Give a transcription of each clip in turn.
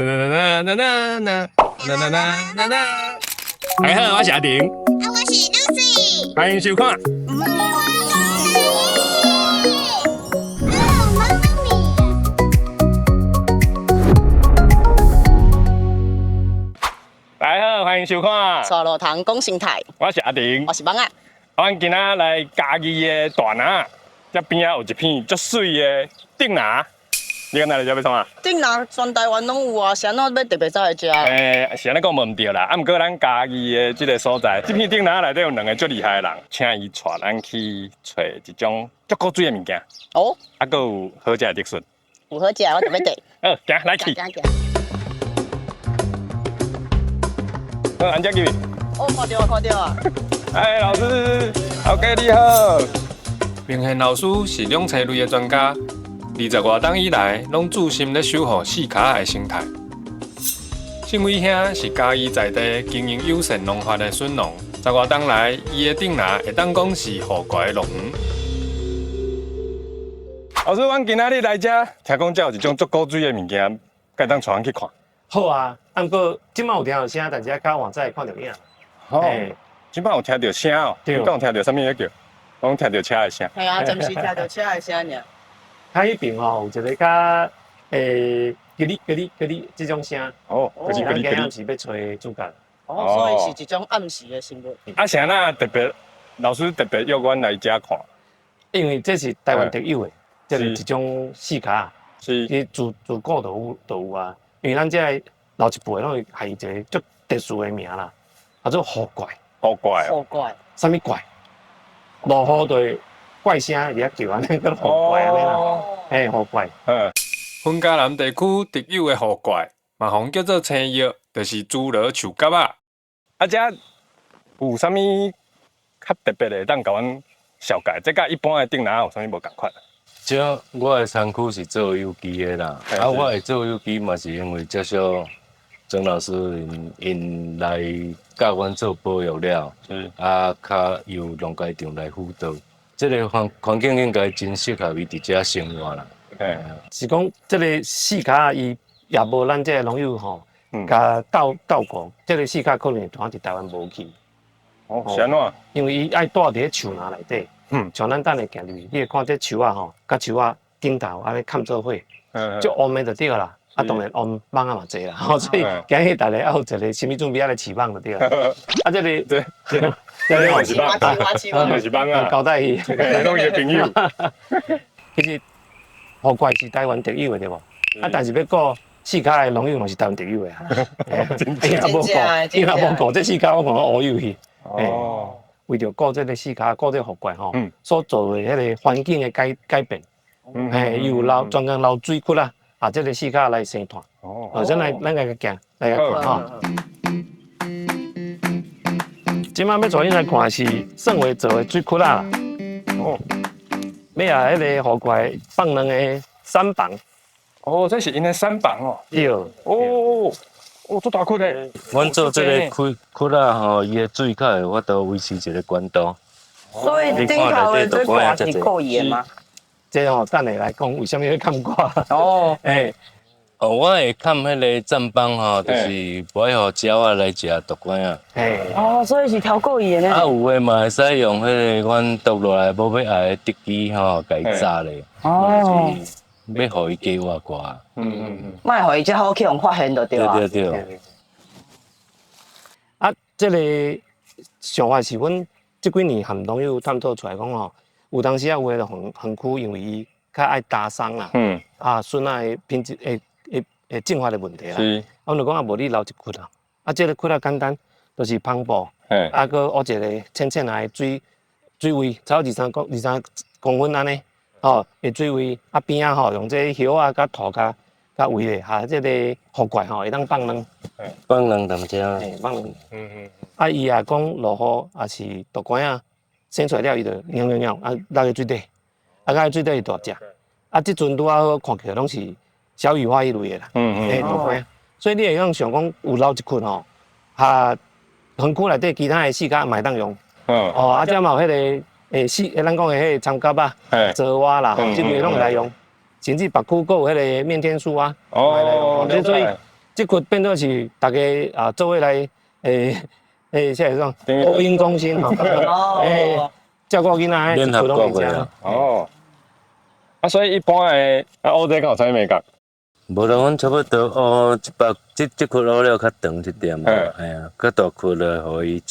啦啦啦啦啦啦啦啦啦！大家好，我是阿婷，啊，我是 Lucy，歡迎收看。大家好，歡迎收看。蔡路堂講生態，我是阿婷，我是蠓仔。阮今仔來嘉義的大林，這邊仔有一片足媠的竹林。你敢來遮欲創啥？竹林全台灣攏有啊，是按怎欲特別走來遮？是按呢講無毋對啦。啊，毋過咱嘉義的這个所在，這片竹林內底有兩个足厲害的人，請伊帶咱去揣一種足古錐的物件。哦。啊，閣有好食的竹筍。有好食，我就欲綴。好，行，來去。行行。好，按遮入去。哦，看著啊，看著啊。哎，老師，OK，你好。明賢老師是兩棲類的專家。20外冬以來，攏注心咧守護四跤仔的生態。信偉兄是嘉義在地經營友善農法的筍農，十外冬來，伊的竹林會當講是雨怪的樂園。老師，阮今仔日來遮，聽講遮有一種足古錐的物件，敢會當帶阮去看？好啊，啊，毋過這擺有聽著聲，但是愛較晚才會看著影。哦，這擺有聽著聲哦，你敢有聽著啥物咧叫？我攏聽著車的聲。係啊，暫時聽著車的聲爾。較彼爿吼有一个較嘰哩嘰哩嘰哩這種聲。哦，嘰哩嘰哩嘰哩。是欲揣主角。哦，所以是一種暗示的生物。啊，是按怎特別？老師特別約阮來遮看。因為這是台灣特有的，這是一種四跤。是。伊自自古就有啊，因為咱這个老一輩攏會予伊一个足特殊的名啦，叫做雨怪。雨怪。雨怪。啥物怪？落雨就會怪聲佇遐叫按呢，叫雨怪按呢啦，嘿，雨怪。雲嘉南地區特有的雨怪，嘛予人叫做青藥，就是侏羅樹蛤仔。啊，遮有啥物較特別的，會當共阮紹介？這佮一般的竹林有啥物無仝款？這我的身軀是做有機的啦，啊，我會做有機嘛是因為接受曾老師𪜶來教阮做保育了，啊，較由農改場來輔導。這个環境應該真適合伊佇遮生活啦。是講這个四跤伊也無咱這个農友吼，共鬥鬥過，這个四跤可能會拄仔佇台灣無去。哦，是按怎？因為伊愛蹛佇咧樹林內底。像咱等下行入去，你會看這樹仔吼，佮樹仔頂頭按呢崁做伙，足尪的就對啦。啊，當然尪蠓仔嘛濟啦，吼，所以今日大家愛有一个心理準備，愛來飼蠓就對啦。啊，這个對，這個是蠓，是蠓仔，交代伊，攏伊的朋友。其實雨怪是台灣特有的對無？啊，但是欲顧四跤的農友嘛是台灣特有的啊。伊若無顧，伊若無顧這四跤，我看攏烏有去。哦。為著顧這个四跤，顧這个雨怪吼，所做的彼个環境的改變，嘿，伊有留專工留水窟啊。啊，這个四跤來生炭。哦，咱來咱來共行，來共看吼。這擺欲帶恁來看的是算話做的水窟仔啦。哦。欲啊，彼个雨怪放卵的產房。哦，這是𪜶的產房哦。對。哦，哦，足大窟的。阮做這个窟窟仔吼，伊的水較會法度維持一个溫度。所以頂頭的這掛是故意的嗎？這吼，等下來講，為啥物欲崁掛？哦，欸，哦，我會崁彼个棧板吼，就是無愛予鳥仔來食毒罐仔。欸，哦，所以是調故意的呢。啊，有的嘛會使用彼个阮剁落來無欲愛的竹枝吼，共伊紮咧。哦。欲予伊加活掛。莫予伊遮好去予發現就對啊。對對對。啊，這个想法是阮這幾年和農友探討出來講吼。有當時啊，有的園區因為伊較愛焦鬆啦，啊，筍仔的品質會進化的問題啦。啊，阮就講啊，無你留一窟啊，啊，這个窟仔簡單，就是帆布，啊，閣挖一个淺淺仔的水位，差不多二三公分按呢，吼，的水位，啊邊仔吼用這个葉仔佮土共圍咧，哈，這个雨怪吼會當放卵。放卵踮遮。嘿，放卵。啊，伊也講落雨，抑是大寒仔。生出來了，伊就尿尿尿，啊，落去水底，啊，落去水底伊大隻，啊，這陣拄仔好看起來攏是小雨花彼類的啦，欸，大寒，所以你會當想講有留一窟吼，啊，園區內底其他的四跤嘛會當用，哦，啊，這嘛有彼个欸，咱講的彼个摻蛤仔、藻蛙啦，這類攏會來用，甚至別區閣有彼个面天樹啊，哦，所以這窟變做是大家啊做伙來啥個講？托嬰中心吼，照顧囡仔，聯合國的。哦。啊，所以一般的啊，烏這敢有啥物眉角？無啦，阮差不多烏一百，這窟烏了較長一點嘛，嘿啊，較大窟了，予伊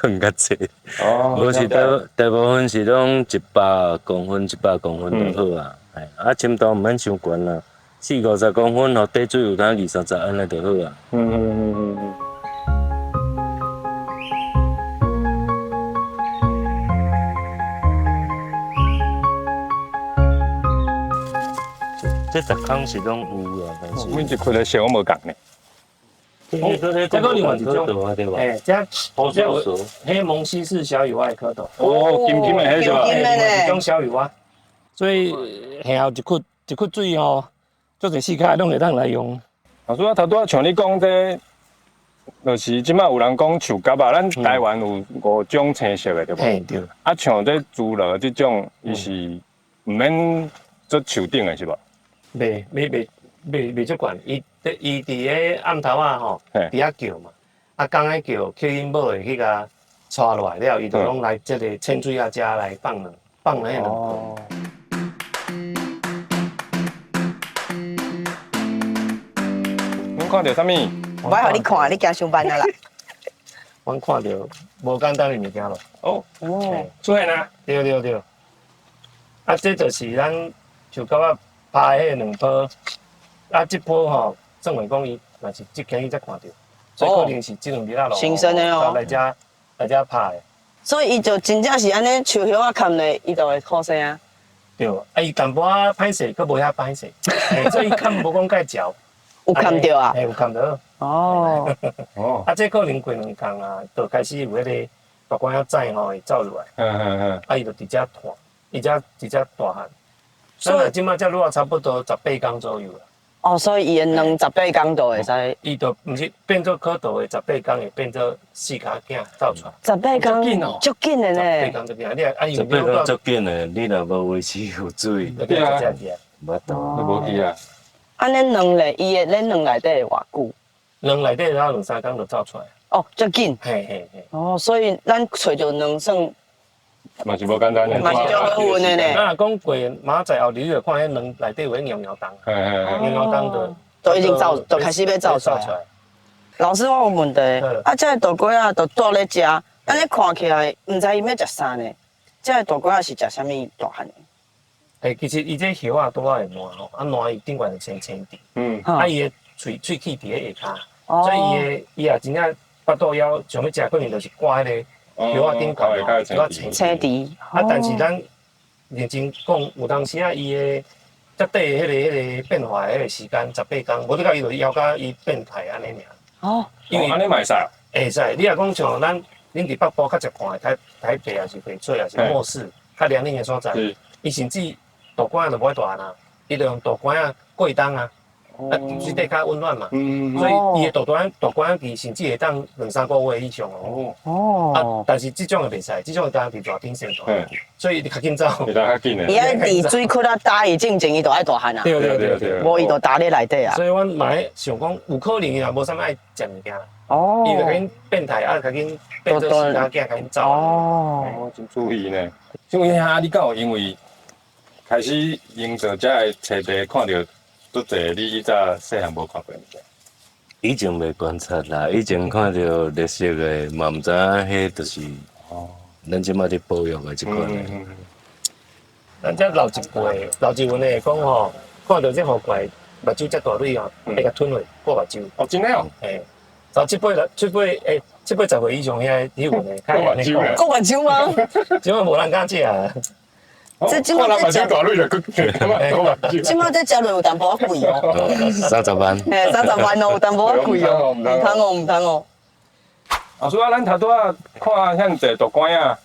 更較濟。哦。無是大部分是攏100公分、100公分就好啊。啊，深度毋免傷懸啦，40-50公分，予底水有通20-30按呢就好啊。這逐空是攏有啊，但是每一窟的色攏無仝呢。這個另外一種，這黑蒙西式小雨蛙的蝌蚪。哦，金金的彼種。金金的呢。一種小雨蛙，所以下後一窟一窟水吼，足濟四跤攏會當來用。老師啊，頭拄仔像你講這，就是這擺有人講樹蛤啊，咱台灣有5種青色的對無？嘿，對。啊，像這侏羅這種，伊是毋免做樹頂的是無？袂足懸，伊伊佇个暗頭仔吼，佇遐叫嘛，啊，工咧叫，叫𪜶母會去共帶落來了，伊就攏來這个淺水仔遮來放卵，放彼卵。哦。阮看著啥物？我愛予你看，你驚傷慢啊啦。阮看著無簡單的物件咯。哦，哦，出現啊！對對對。啊，這就是咱樹蛤仔拍彼兩波，啊，這波吼，算話講伊嘛是這今日才看著，所以可能是這兩日仔落新鮮的哦，來遮來遮拍的。所以伊就真正是按呢樹葉仔崁咧，伊就會好生啊。對，啊，伊淡薄仔歹勢，閣無遐歹勢，所以伊崁無講介嚼。有崁著啊？有崁著。哦。哦。啊，這可能過兩工啊，就開始有彼个大官仔仔吼會走入來。啊，伊就佇遮湠，伊遮佇遮大漢。所以這擺才落差不多18工左右啦。哦，所以伊的卵18工就會使。伊就毋是變做蝌蚪的18工會變做四跤囝走出來。18工，足緊的呢。18工足緊，你啊，18工足緊的，你若無維持有水，對啊，無法度，無去啊。按呢卵咧，伊的咧卵內底會偌久？卵內底了2-3工就走出來。哦，遮緊。嘿嘿嘿。哦，所以咱揣著卵算。嘛是無簡單的，嘛是足好運的呢。咱若講過明仔載後日，你就看彼卵內底有彼尿尿洞，尿尿洞就都已經走，就開始欲走出來。老師，我有問題，啊，這个大雞仔就蹛咧食，按呢看起來，毋知伊欲食啥呢？這个大雞仔是食啥物大漢的？其實伊這葉仔拄仔會爛吼，啊爛伊頂懸就青青滴，啊伊的喙齒佇咧下跤，所以伊的伊也真正腹肚枵想欲食，可能就是掛彼个。葉仔頂懸吼，葉仔青池。啊，但是咱認真講，有當時啊，伊的才短彼個變化的彼個時間18工，無你甲伊就枵甲伊變態按呢爾。哦，因為按呢嘛會使。會使，你若講像咱恁佇北部較常看的台北也是翡翠，也是莫市較涼冷的所在，伊甚至大罐仔就無愛大漢啊，伊就用大罐仔過冬啊。啊，水底較溫暖嘛，所以伊的大罐仔甚至會當2-3個月以上哦。哦。啊，但是這種的袂使，這種當佇熱頂生大，所以伊較緊走。會當較緊的。伊愛佇水窟仔焦伊進前，伊就愛大漢啊。對對對對。無伊就焦咧內底啊。所以阮嘛咧想講，有可能伊若無啥物愛食物件啦。哦。伊就較緊變態，啊，較緊變做四跤囝，較緊走。哦，真注意呢。請問一下，你敢有因為開始營造這个棲地，看著足濟你以前細漢無看過物件？以前袂觀察啦，以前看著綠色的，嘛毋知影彼就是咱這擺佇保育的這款的。咱這老一輩、老一輩的講吼，看著這雨怪目睭遮大蕊吼，會共吞落過目睭。哦，真的哦。嘿，就這輩人，這輩這輩10歲以上遐彼阵的，過目睭啊。過目睭嗎？這擺無人敢食啊。這這擺這食，這擺這食落有淡薄仔貴哦。30萬。嘿，30萬哦，有淡薄仔貴哦。毋通哦，毋通哦。老師啊，咱頭拄仔看遐濟大官仔，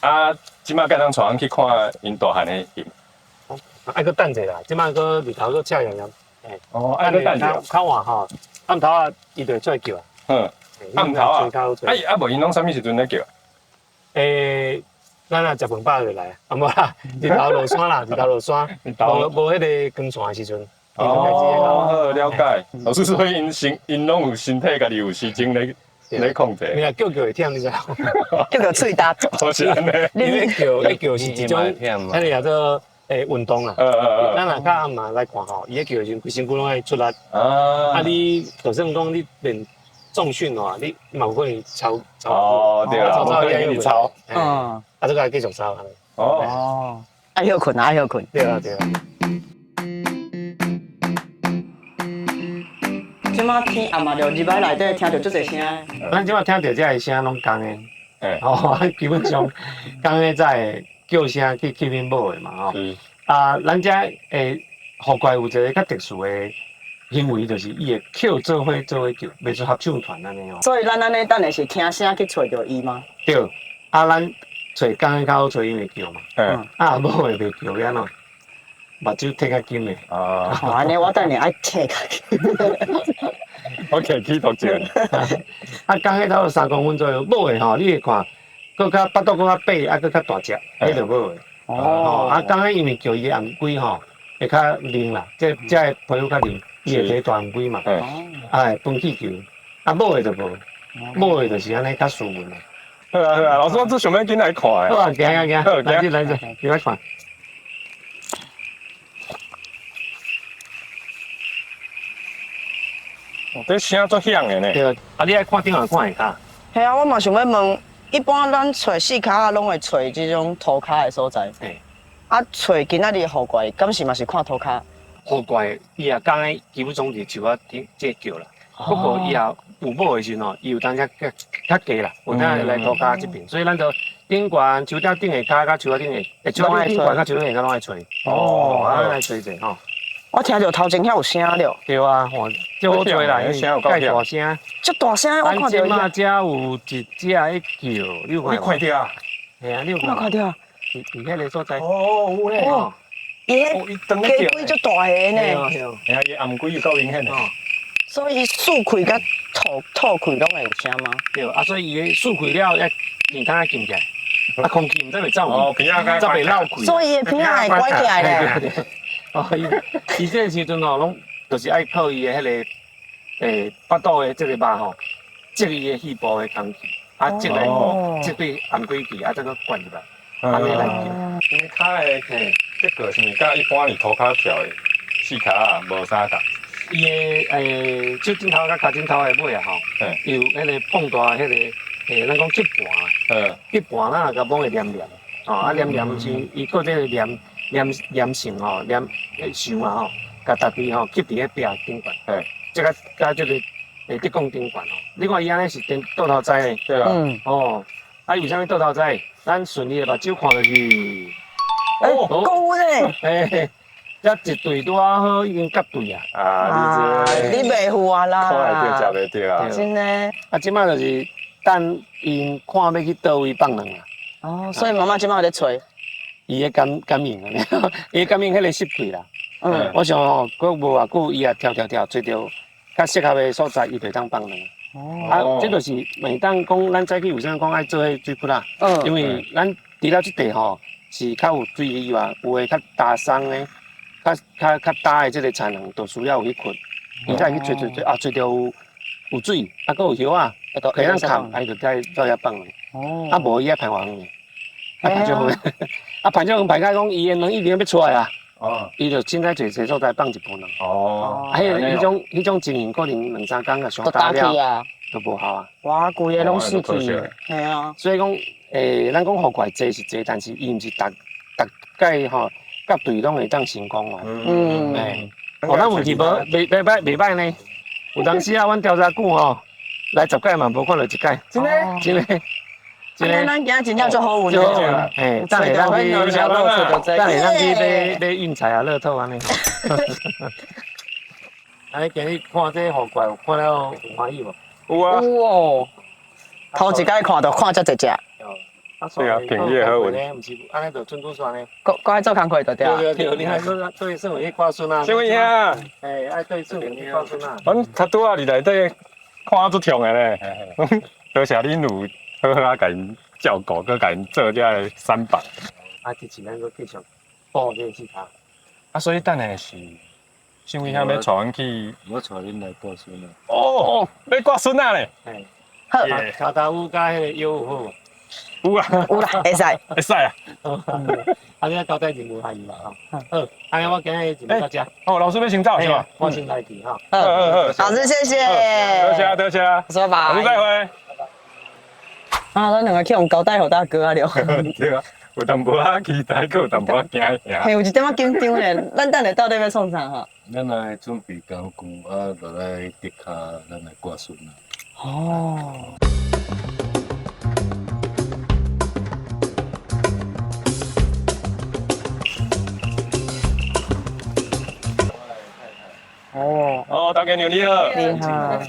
啊，這擺敢通帶阮去看𪜶大漢的戲？愛閣等者啦，這擺閣日頭閣赤炎炎。哦，愛閣等者。較晚吼，暗頭仔伊就會出來叫啊。嗯，暗頭仔。啊啊，無𪜶攏啥物時陣咧叫？咱若食飯飽就來，啊無啦，日頭落山啦，日頭落山，無彼个光線的時陣。哦，好了解。老師所以𪜶身𪜶攏有身體家己有時鐘咧控制。你若叫叫會忝，你知無？叫叫喙焦。我是按呢。因為叫咧叫是一種，彼个叫做運動啦。咱若較暗嘛來看吼，伊咧叫的時陣，規身軀攏愛出力。啊，你就算講你練重訓吼，你嘛有可能超超。哦，對啦，無可能一直操。嗯。啊，這個還繼續操。哦。愛歇睏啊，愛歇睏。對啊，對啊。這馬天暗嘛，就入來內底聽著足濟聲。咱這馬聽著這个聲攏仝的。哦，基本上仝的才會叫聲去吸引母的嘛吼。啊，咱遮會雨怪有一个較特殊的行為，就是伊會叫做伙做伙叫，袂做合唱團按呢吼。所以咱按呢等下是聽聲去揣著伊嗎？對，啊，咱揣仝的較好揣，伊會叫嘛。啊，母的袂叫，欲按怎？目睭摕較緊的。啊。按呢我等下愛摕較緊。我摕起讀者。啊，仝的差不多3公分左右，母的吼，你會看，閣較腹肚閣較白，啊，閣較大隻，彼就母的。哦，啊，仝的因為叫伊的頷頸吼，會較靈啦，這這个皮膚較靈，伊會提大頷頸嘛。哎，分氣球，啊，母的就無，母的就是按呢較斯文啦。好啊好啊，老師，我這想欲緊來看的。好啊，行行行，來這來這，入來看。這聲足響的呢。對，啊，你愛看頂下看下跤。嘿啊，我嘛想欲問，一般咱揣四跤仔攏會揣這種塗跤的所在。啊，揣今仔日雨怪，敢是嘛是看塗跤？雨怪，伊也仝的基本上佇樹仔頂這叫啦。不過伊也有母的時陣吼，伊有當時較較低啦，有當來塗跤這邊，所以咱就頂懸樹頂頂下跤，佮樹仔頂下，樹仔頂懸佮樹頂下跤攏愛揣。哦，啊來揣者吼。我聽著頭前遐有聲了。對啊，吼，足好揣啦，聲蓋大聲。足大聲，我看著伊。咱這馬遮有一隻咧叫，你有看？你看著啊？嘿啊，你有看著啊？佇彼个所在。哦，有咧。伊彼雞龟足大个呢。嘿啊，伊頷頸有夠明顯的。所以伊四開佮吐吐開攏會有聲嗎？對，啊，所以伊个四開了，遐耳孔仔禁起來，啊，空氣毋知袂走，哦，鼻仔才袂漏氣。所以伊的鼻仔會關起來咧。哦，伊這个時陣吼，攏就是愛靠伊的彼个腹肚的這个肉吼，積伊的肺部的空氣，啊，積來積對頷頸去，啊，再閣灌入來，按呢來叫。因為跤的結構是毋是佮一般佇塗跤跳的四跤仔無啥仝？伊的手指頭佮跤指頭的尾啊吼，有彼个膨大彼个咱講吸盤啊，吸盤咱若共摸會黏黏，哦，啊黏黏是伊靠這个黏黏黏性吼，黏相啊吼，共家己吼吸佇咧壁頂懸，這個佮這個竹管頂懸吼。你看伊按呢是顛倒頭栽的，對啊，哦，啊為啥物倒頭栽？咱順伊的目睭看落去，哦，夠咧。這一對拄仔好已經結對啊！啊，你袂赴啊啦！看會著，食袂著啊！真的。啊，這擺就是等𪜶看欲去佗位放卵啊。哦，所以媽媽這擺有咧揣。伊咧感感應啊，伊感應彼個濕氣啦。嗯。我想吼，閣無偌久，伊也跳跳跳，揣著較適合的所在，伊就會當放卵。哦。啊，這就是每當講咱早起為啥講愛做彼水窟仔？嗯。因為咱除了這塊吼是較有水以外，有的較焦鬆的。較較較焦的這个田卵，就需要有去掘，伊才會去揣揣揣，啊，揣著有水，啊，閣有葉仔，可以當崁，伊就再走遐放卵。哦。啊，無伊愛排偌遠，啊排足遠，啊排足遠排甲講伊的卵已經欲出來啊。哦。伊就凊彩揣揣所在放一部卵。哦。啊，彼種彼種情形可能兩三工啊，傷焦了，就無效啊。哇，規个攏死去。嘿啊。所以講，咱講雨怪濟是濟，但是伊毋是逐逐擺吼。甲隊攏會當成功哦。嗯。哦，咱運氣無袂袂歹袂歹呢。有當時啊，阮調查久吼，來10擺嘛無看著一擺。真的？真的。真的。咱今仔真正足好運的。嘿，等下咱去，等下咱去買買運彩啊，樂透按呢。啊，今日看這雨怪，有看了有歡喜無？有啊。有哦。頭一擺看就看遮濟隻。對啊，平日好運。毋是按呢就春都山呢。閣閣愛做工課就對啊。對對對，你愛做對算去看孫啊。小偉兄。欸，愛對算去看孫啊。阮較拄仔佇內底看足痛的咧。多謝恁有好好仔共𪜶照顧，閣共𪜶做這个舢板。啊，這次咱閣繼續補這個四跤。啊，所以等下是新伟兄欲帶阮去，我帶恁來掛孫仔。哦，欲掛孫仔咧。好。跤頭趺佮彼個腰有好無？有啊，有啦，會使。會使啊。啊，你交代任務還伊嘛吼。好，按呢我今日就到這。哦，老師欲先走是吧？我先來去哈。好，老師謝謝。多謝多謝。說拜。老師再會。啊，咱兩个去予交代予大哥啊了。對啊，有淡薄仔期待，閣有淡薄仔驚嚇。嘿，有一點仔緊張咧。咱等下到底欲創啥哈？咱來準備工具啊，落來竹跤，咱來掛筍啊。哦。哦哦，大家你好。你好。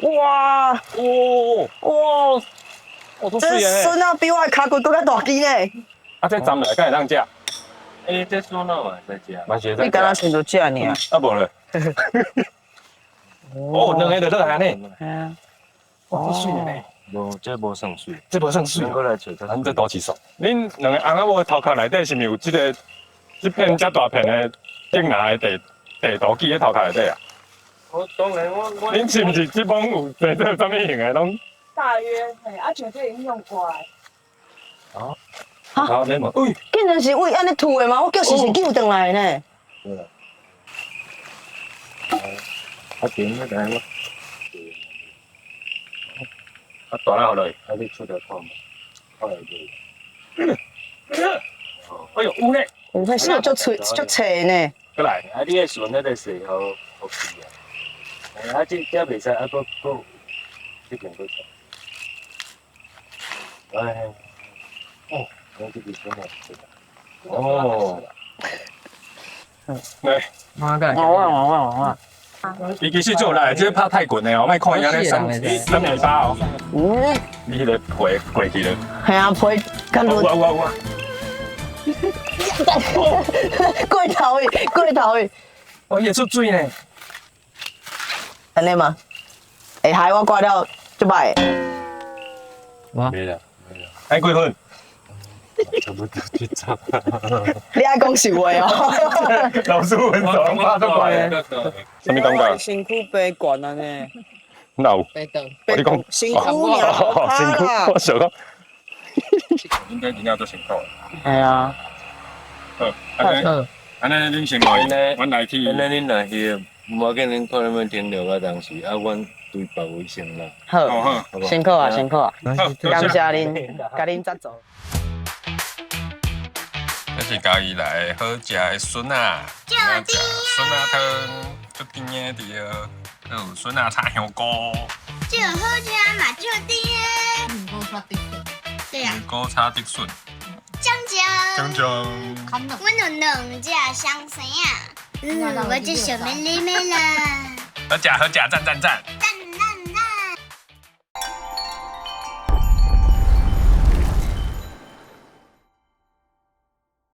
哇！哦哇！這筍仔比我的跤骨閣較大支呢。啊，這斬落來敢會當食？欸，這筍仔嘛會使食。嘛是會使。你敢若想著食爾。啊，無咧。哦，兩个就落來按呢。係啊。哇，這媠呢。無，這無算媠。這無算媠。過來揣。咱這都是數。恁兩个翁仔某頭殼內底是毋是有這个這片遮大片的竹林的地地圖記佇頭殼內底啊？我當然我。恁是毋是這攏有做做啥物型的攏？大約嘿，啊像這營養過來。啊？好，你問。喂，竟然是為按呢吐的嗎？我叫時時救轉來呢。對啦。啊，停，來我。啊，大了好落。啊，你出來看嘛，看下就。哎喲，有咧。有彼小足脆足脆呢。過來，啊，你的船彼个洗好好去啊。啊，這這袂使，啊，閣閣這邊閣。哎，哦，我這邊先來。哦。來。我我我我。伊其實做來，這拍泰拳的哦，莫看伊按呢三三米八哦。嗯。你彼个皮過去了。係啊，皮較嫩。有啊有啊有啊。過頭去，過頭去。哦，伊會出水呢。按呢嗎？會害我掛了足歹。沒啦，沒啦。愛幾分？差不多七十。你愛講實話哦。老師分數拍足懸的。啥物感覺？身軀白懸按呢。哪有？白斷。我你講。身軀爾，身軀，我想講。應該真正足辛苦。係啊。好，按呢，恁先來，阮來去。按呢，恁來去，無要緊，恁看恁們停留到當時，啊，阮對別位先啦。好，辛苦啊，辛苦啊，感謝恁，共恁贊助。這是嘉義來好食的筍仔，食筍仔湯，足甜的對，閣有筍仔炒香菇。這好食嘛，足甜的。香菇炒竹筍。對啊。香菇炒竹筍。醬醬。醬醬。阮有兩隻雙生仔，我就想欲啉的啦。好食好食，讚讚讚。